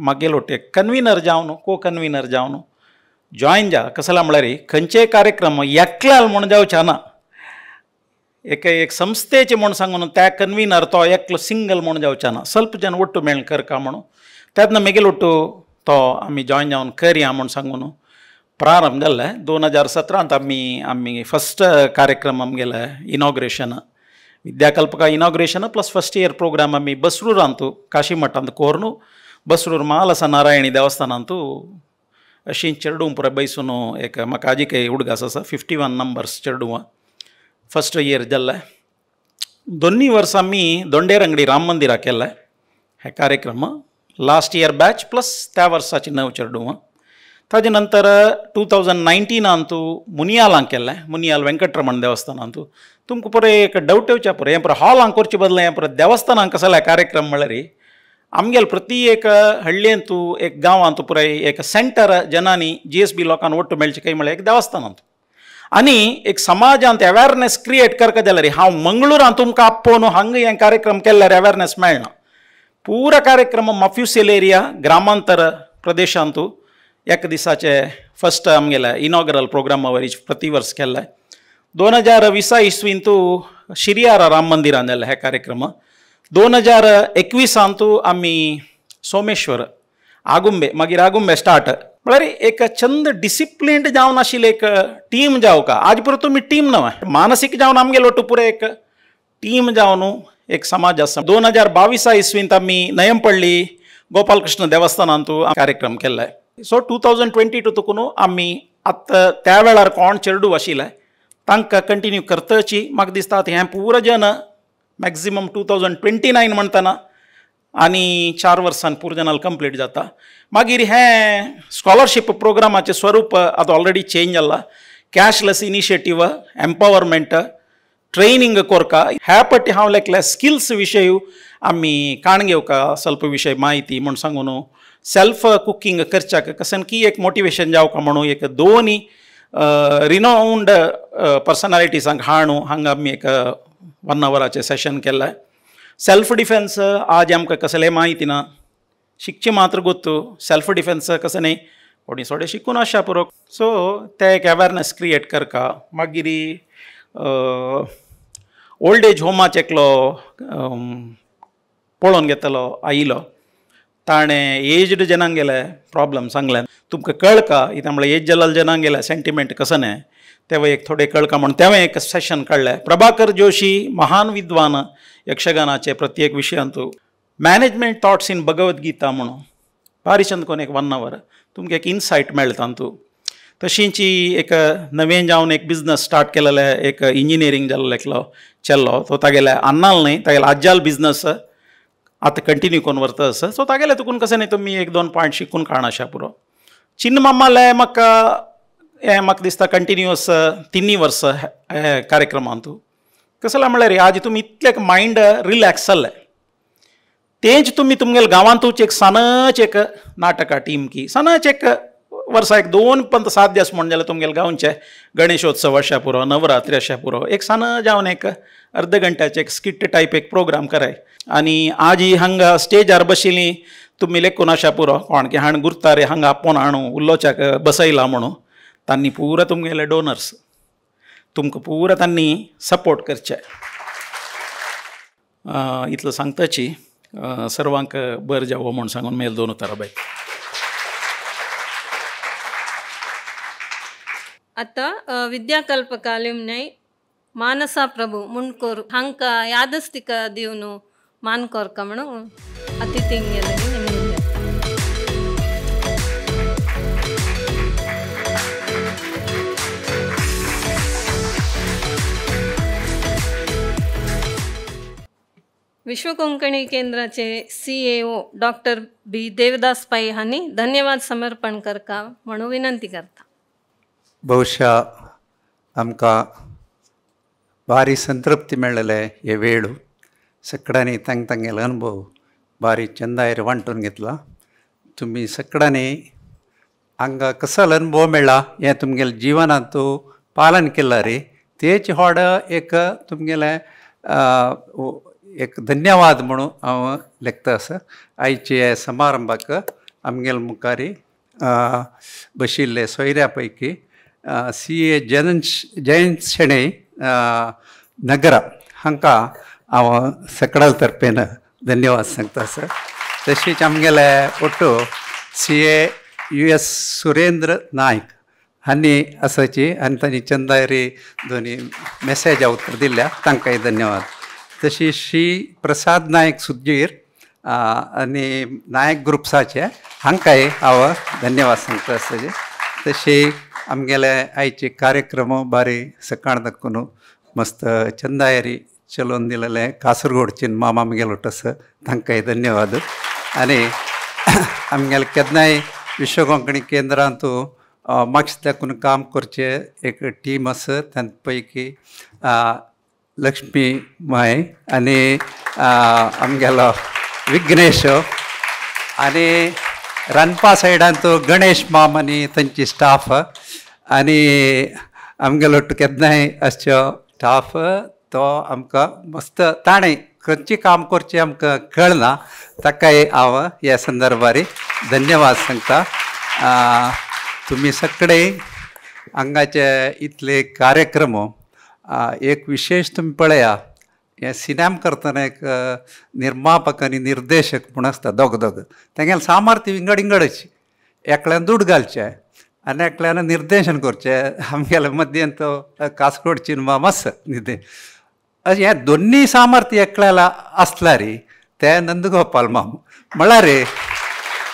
मागेलो एक कन्विनर जावन को कन्विनर जावन जॉयन जा. कसला म्हळ्यार खंयचेय कार्यक्रम एकल्याल म्हूण जावचे ना एक एक संस्थेचे म्हूण सांगून त्या कन्विनर तो एकलो सिंगल म्हूण जावचे ना स्वल्प जन ಒಟ್ಟು मेळ्ळ करका म्हणून तेन्ना मेगेल ಒಟ್ಟು तो आमी जॉयन जावन करया म्हूण सांगून प्रारंभ जाल्लें. 2017 आमी आमी फस्ट कार्यक्रम आमगेले inauguration विद्याकल्पका inauguration plus first year programme आमी बसरूरांतू काशी मठांत कोर्नू बसरूर महालसा नारायणी देवस्थानांतू अशी चेडूं पुराय बैसून एक म्हाका आजी काही उडगास आसा 51 नंबर्स चेडूं फस्ट इयर जाल्लें. दोन्ही वर्सां आमी दोंडेरंगडी राम मंदिराक केल्लें हे कार्यक्रम लास्ट इयर बॅच प्लस त्या वर्साची 9 चेडूं. ताजे नंतर 2019 मुनियालांक केल्लें, मुनियाल वेंकटरमण देवस्थानांतू. तुमकां पुरो एक डावट येवच्या पुरो हें पुरो हॉलांक करचे बदले हें पुरो देवस्थानांक कसलें कार्यक्रम म्हळ्यार आमगेल प्रति एक हळ्ळेंतू एक गांवांतू पुराय एक सेंटर जनांनी GSB लोकांक ओट्टू मेळचें काय म्हळ्यार एक देवस्थानांत. आनी एक समाजांत अवेरनेस क्रिएट करका जाल्यार हांव मंगळुरांत तुमकां आपोवन हांगा हें कार्यक्रम केल्यार अवेरनेस मेळना. पुरा कार्यक्रम मफ्युसेल एरिया ग्रामांतर प्रदेशांतू एक दिसाचे फर्स्ट आमगेले इनॉग्रल प्रोग्रामा वरी प्रति वर्स केल्ले. 2020 इस्वींतू शिरियारा राम मंदिरान जाल्ले हे कार्यक्रम. 2021 आमी सोमेश्वर आगुंबे, मागीर आगुंबे स्टार्ट म्हळ्यार एक चंद डिसिप्लिन्ड जावन आशिल्ली एक टीम जावका. आज पुरो तुमी टीम नवे मानसीक जावन आमगेलो ಒಟ್ಟು पुरो एक टीम जावन एक समाज आसा. 2022 इस्वींत आमी नयमपल्ली गोपालकृष्ण देवस्थानांतू कार्यक्रम केल्ले. सो 2022 तुकून आमी आतां त्या वेळार कोण चेरडू आशिल्ले तांकां कंटिन्यू करतची म्हाका दिसता हें पुरो जन मॅक्झिमम 2029 म्हणटना आनी 4 वर्सान पुरो जनाल कंप्लीट जाता. मागीर हें स्कॉलरशीप प्रोग्रामाचें स्वरूप आतां ऑलरेडी चेंज जाला. कॅशलेस इनिशिएटीव, एम्पावरमेंट, ट्रेनिंग कोरका ह्या पट्टी हांव लेखल्या स्किल्स विशय आमी काण घेवका स्वल्प विशय म्हायती म्हूण सांगून सेल्फ कुकींग करच्याक कसन की एक मोटिवेशन जावका म्हणून एक दोनी रिनाउंड पर्सनालिटीजांक हाणू हांगा आमी एक 1 आवराचें सेशन केल्लें. सेल्फ डिफेन्स आज आमकां कसलें म्हायती ना, शिकचें मात्र गोत्तू सेल्फ डिफेन्स कसं न्ही कोणी थोडे शिकून आशा पुरो. सो ते एक अवेरनेस क्रिएट करका. मागीर ओल्ड एज होमाचें एकलो पळोवन घेतलो आयिल्लो, ताणें एज्ड जनांगेले प्रॉब्लम सांगलें. तुमकां कळका कित्याक म्हळ्यार एज जाल्ल्या जनांगेले सेंटिमेंट कसं न्ही तेवय एक थोडे कळका म्हूण तेवय एक सेशन काडलें. प्रभाकर जोशी महान विद्वान यक्षगानाचे प्रत्येक विशयांतू मॅनेजमेंट थॉट्स इन भगवद्गीता म्हणून भारी चंद कोण एक 1 our तुमकां एक इनसायट मेळटा तातूंत. तशींची एक नवें जावन एक बिजनस स्टार्ट केलेलें एक इंजिनियरींग जाल्लो एकलो चेल्लो, तो तागेले अन्नाल न्ही तागेले आज्जाल बिजनस आतां कंटिन्यू करून व्हरता आसा. सो तागेले तुकून कशें न्ही तुमी 1-2 पॉयंट शिकून काण आशा पुरो. चिन्नमामाले म्हाका हें म्हाका दिसता कंटिन्युअस 3 वर्सां हे कार्यक्रमांतू कसलें म्हळ्यार आज तुमी इतलें मायंड रिलॅक्स जालें तेंच तुमी तुमगेले गांवांतूच एक सानच एक नाटका टीम की सानच एक वर्सा एक 2 पंत साध्य आसा म्हण जाल्यार तुमगेले गांवचे गणेशोत्सव अशा पुरो, नवरात्री अशा पुरो एक सान जावन एक अर्द घंट्याचे एक स्किट टायप एक प्रोग्राम कराय. आनी आज हांगा स्टेजार बशिल्ली तुमी लेखून अशा पुरो कोण की हाण गुरतारे हांगा आपोवन हाणू उलोवच्याक बसयला म्हणून तांणी पुरा तुमगेले डोनर्स तुमकां पुरा तांणी सपोर्ट करचे. इतलो सांगताची सर्वांक बरें जावो म्हूण सांगून मेल 2 उतरां बाय. आतां विद्याकल्पक अल्युमनाय मानसा प्रभू मुणकोर हांकां यादस्तिक दिवन मान कोरका म्हणून अतिथींगेले. विश्व कोंकणी केंद्राचे CAO doctor B Devdas Pai हांणी धन्यवाद समर्पण करका म्हणून विनंती करता. ಬಹುಶಃ आमकां भारी संतृप्ती मेळ्ळेले हे वेळू सगळ्यांनी तांग तांगेलो अनुभव भारी चंदायर वांटून घेतला. तुमी सगळ्यांनी हांगा कसलो अनुभव मेळ्ळा हें तुमगेले जिवनांत पालन केलां रे तेच होड एक तुमगेलें एक धन्यवाद म्हणून हांव लेखता आसा. आयचे समारंभाक आमगेले मुखारी बशिल्ले सोयऱ्या पैकी CA Jayant Shenoi नगरा हांकां हांव सकडाल तर्फेन धन्यवाद सांगता सर. तशीच आमगेले ಒಟ್ಟು CA US Surendra Naik हांणी आसाची आनी तांणी चंदायरी दोनी मेसेज उतर दिल्या तांकांय धन्यवाद. तशी श्री प्रसाद नायक सुदगीर आनी नायक ग्रुप्साचे हांकांय हांव धन्यवाद सांगता आसताचे. तशी आमगेले आयचे कार्यक्रम बारी सकाळ दाखोवन मस्त चंदायरी चलोवन दिलेले कासरगोडचे मामा आमगेलो आसा तांकांय धन्यवाद. आनी आमगेले केन्नाय विश्व कोंकणी केंद्रांत मागीर काम करचें एक टीम आसा तांचे पैकी लक्ष्मी माय आनी आमगेलो विघ्नेश आनी रांदपा सायडान तो गणेश माम आनी तांची स्टाफ आनी आमगेलो केन्नाय आसचो स्टाफ तो आमकां मस्त ताणें खंयचें काम करचें आमकां कळना ताकाय हांव ह्या संदर्भार धन्यवाद सांगता. तुमी सगळे हांगाचे इतले कार्यक्रम एक विशेश तुमी पळया हें सिनेम करतना एक निर्मापक आनी निर्देशक म्हूण आसता दोग दोग तेंगेलें सामर्थ्य विंगड विंगडच एकल्यान दुड घालचें आनी एकल्यान निर्देशन करचें. आमगेल्या मद्येन तो कासकोड चिनमा मस्त निर्दे अशें हें दोन्ही सामर्थ्य एकल्याला आसल्यार तें नंदगोपाल माम म्हळ्यार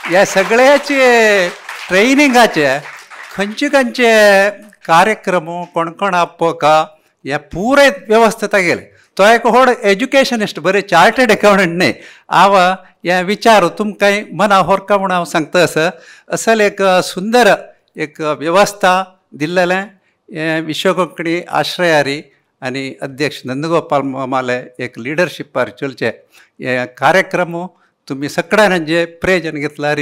ह्या सगळ्याचे ट्रेनिंगाचे खंयचे खंयचे कार्यक्रम कोण कोण आपोवका हे पुराय व्यवस्था तागेले. तो एक व्हड एज्युकेशनिस्ट बरें चार्टर्ड एकावंटंट न्हय. हांव हे विचार तुमकां मना होरका म्हूण हांव सांगता आसा असल एक सुंदर एक व्यवस्था दिल्लेलें हें विश्व कोंकणी आश्रयारी आनी अध्यक्ष नंदगोपाल मामाले एक लिडरशिपार चलचे हे कार्यक्रम तुमी सगळ्यांनी जे प्रेजन घेतल्यार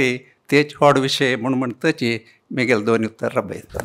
तेच व्हड विशय म्हूण म्हणटची मेगेल दोन उत्तर रबयता.